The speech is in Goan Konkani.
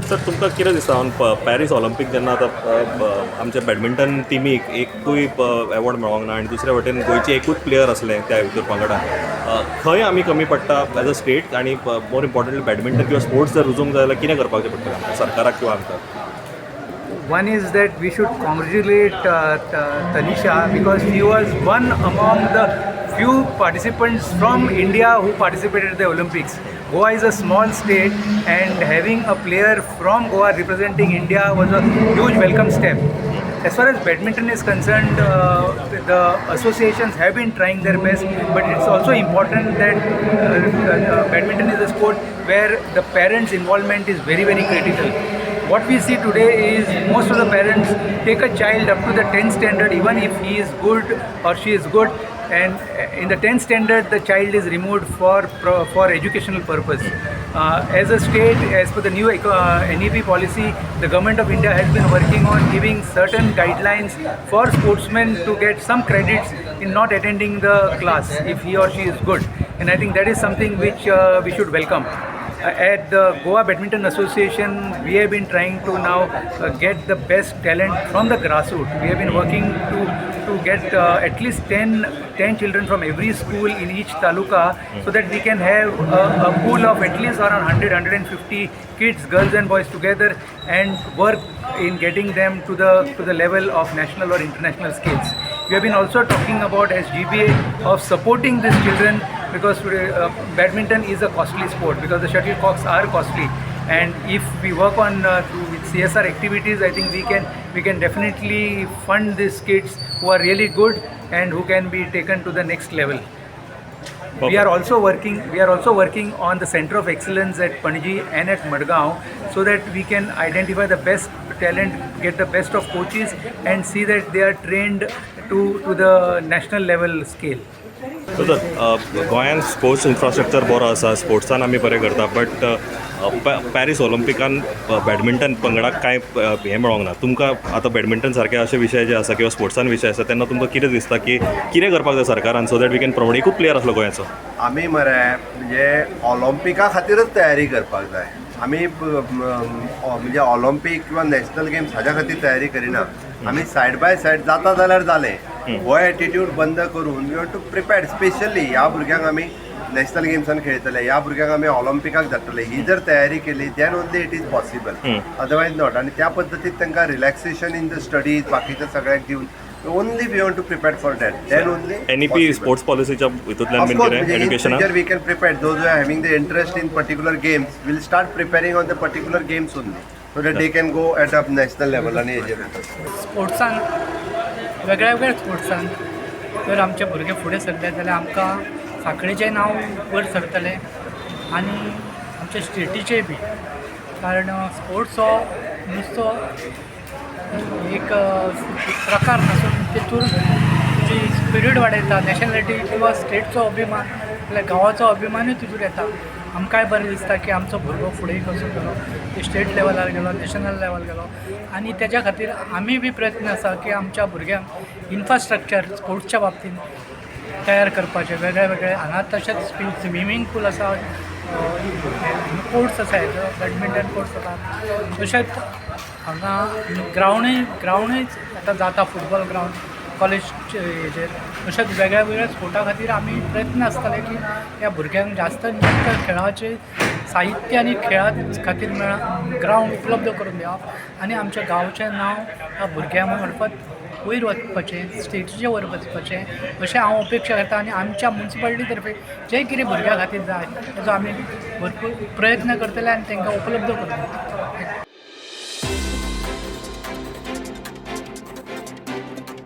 सर, तुमकां कितें दिसता, ऑन पॅरीस ऑलिम्पीक जेन्ना आतां आमच्या बॅडमिंटन टिमीक एकूय एवॉर्ड मेळोंक ना आनी दुसऱ्या वटेन गोंयचे एकूच प्लेयर आसले त्या हितूर पंगडान, खंय आमी कमी पडटा एज अ स्टेट आनी मोर इम्पॉर्टंटली बॅडमिंटन किंवा स्पोर्ट्स जर रुजूंक जाय जाल्यार कितें करपाचें पडटलें आमकां, सरकाराक किंवा आमकां? One is that we should congratulate Tanisha because she was one among the few participants from India who participated in the Olympics. Goa is a small state and having a player from Goa representing India was a huge welcome step. As far as badminton is concerned, the associations have been trying their best, but it's also important that badminton is a sport where the parents' involvement is very, very critical. What we see today is most of the parents take a child up to the 10th standard, even if he is good or she is good, and in the 10th standard the child is removed for educational purpose. As a state, as per the new NEP policy, the Government of India has been working on giving certain guidelines for sportsmen to get some credits in not attending the class if he or she is good, and I think that is something which we should welcome. At the Goa Badminton Association, we have been trying to now get the best talent from the grassroots. We have been working to get at least 10 children from every school in each taluka so that we can have a pool of at least around 100, 150 kids, girls and boys together, and work in getting them to the level of national or international scales. We have been also talking about, as GBA, of supporting these children because today, badminton is a costly sport because the shuttlecocks are costly, and if we work on through with CSR activities, I think we can definitely fund these kids who are really good and who can be taken to the next level. We are also working on the Center of Excellence at Panaji and at Madgaon so that we can identify the best talent, get the best of coaches and see that they are trained to the national level scale. So sir, गोंयान स्पोर्ट्स इन्फ्रास्ट्रक्चर बरो आसा, स्पोर्ट्सान आमी बरें करता, बट पॅरीस ऑलिम्पिकान बॅडमिंटन पंगडाक कांय हें मेळोंक ना. तुमकां आतां बॅडमिंटन सारके अशे विशय जे आसा किंवा स्पोर्ट्सान विशय आसा तेन्ना तुमकां कितें दिसता की कितें करपाक जाय सरकारान so that we can promote? एकूच प्लेयर आसलो गोंयाचो. आमी मरे म्हणजे ऑलिम्पिका खातीरच तयारी करपाक जाय. आमी म्हणजे ऑलिम्पीक किंवा नॅशनल गेम्स हाज्या खातीर तयारी करिना. आमी सायड बाय सायड जाता जाल्यार जालें हो एटिट्यूड बंद करून we want to prepare specially ह्या भुरग्यांक आमी नॅशनल गेम्सान खेळटले, ह्या भुरग्यांक आमी ऑलिम्पिकाक धाडटले, ही जर तयारी केली then only it is possible, otherwise not. आनी त्या पद्दतीन तांकां रिलॅक्सेशन इन the studies बाकीच्या सगळ्याक दिवन only we want to prepare for that, then only NEP sports पॉलिसीच्या हितूंतल्यान बीन कितें एज्युकेशनाक? Future we can prepare those who are having the interest in particular games, will start preparing on the particular games only so that they can go at a national level आणि हेजेर. स्पोर्ट्सान, वेगळ्या वेगळ्या स्पोर्ट्सान जर आमचे भुरगे फुडें सरले जाल्यार आमकां सांखळेचें नांव वयर सरतलें आनी आमच्या स्टेटीचें बी, कारण स्पोर्ट्स हो नुस्तो एक प्रकार नासून तेतून तुजी स्पिरीट वाडयता, नॅशनलिटी किंवा स्टेटचो अभिमान, आपल्या गांवाचो अभिमानूय तितूर येता. आमकांय बरें दिसता की आमचो भुरगो फुडें कसो गेलो, स्टेट लेवलार गेलो, नॅशनल लेवल गेलो. आनी तेज्या खातीर आमी बी प्रयत्न आसा की आमच्या भुरग्यांक इन्फ्रास्ट्रक्चर स्पोर्ट्सच्या बाबतींत तयार करपाचें वेगळे वेगळे. हांगा तशेंच स्विमींग पूल आसा, कोर्ट्स आसा, हेजो बॅडमिंटन कोर्ट्स आसा. तशेंच हांगा ग्रावंडूय आतां जाता, फुटबॉल ग्रावंड कॉलेज हेजेर. तशेंच वेगळ्या वेगळ्या स्पोर्टा खातीर आमी प्रयत्न आसतले की ह्या भुरग्यांक जास्तान जास्त खेळाचें साहित्य आनी खेळा खातीर मेळ ग्रावंड उपलब्ध करून दिवप आनी आमच्या गांवचें नांव ह्या भुरग्यां मार्फत वयर वचपाचें, स्टेटीचें वयर वचपाचें, अशें हांव अपेक्षा करता. आनी आमच्या मुन्सिपालिटी तर्फे जें कितें भुरग्यां खातीर जाय तेजो आमी भरपूर प्रयत्न करतले आनी तांकां उपलब्ध करून दितले.